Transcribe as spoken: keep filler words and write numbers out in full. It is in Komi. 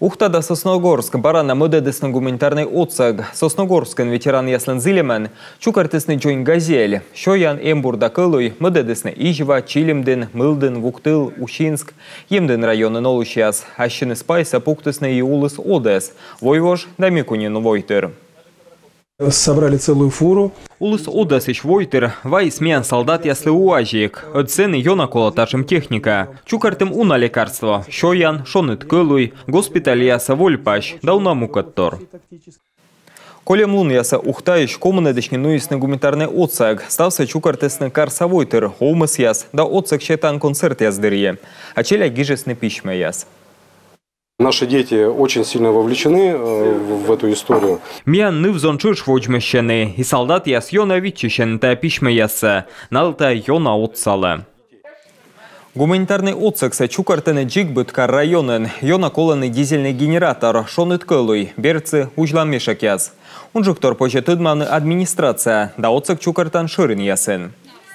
Ухта да Сосногорск бара на мӧдӧдісны гуманитарнӧй отсӧг. Сосногорскын ветеранъяслӧн зільӧмӧн чукӧртісны дзонь «Газель». Сёян, эмбур да кӧлуй мӧдӧдісны Изьва, Чилимдін, Мылдін, Вуктыл, Усинск, Емдін районын олысьяс. Ассьыныс пайсӧ пуктісны и Улыс Одӧс, Войвож да Микунин войтыр. Собрали целую фуру. Улыс Одӧсысь войтыр вайис миян солдатъяслы УАЗик. Ӧд сэні ёна колӧ татшӧм техника. Чукӧртім уна лекарство, сёян, шоныд кӧлуй, госпитальясӧ вольпась да уна мукӧдтор. Кольӧм лунъясӧ Ухтаысь комынӧдысь нин нуисны гуманитарнӧй отсӧг. Ставсӧ чукӧртісны карса войтыр овмӧсъяс да отсӧг сетан концертъяс дырйи. А челядь гижисны письмӧяс. Наши дети очень сильно вовлечены э, в в эту историю. Миян ныв-зон тшӧтш водзмӧстчӧны, и солдатъяс ёна виччысьӧны тайӧ письмӧяссӧ, налы тайӧ ёна отсалӧ. Гуманитарнӧй отсӧгсӧ чукӧртӧны дзик быд кар-районын. Ёна колӧны дизельнӧй генератор, шоныд кӧлуй, берцы, узьлан мешӧкъяс. Унджыктор позьӧ тӧдмавны администрация да отсӧг чукӧртан шӧринъясын.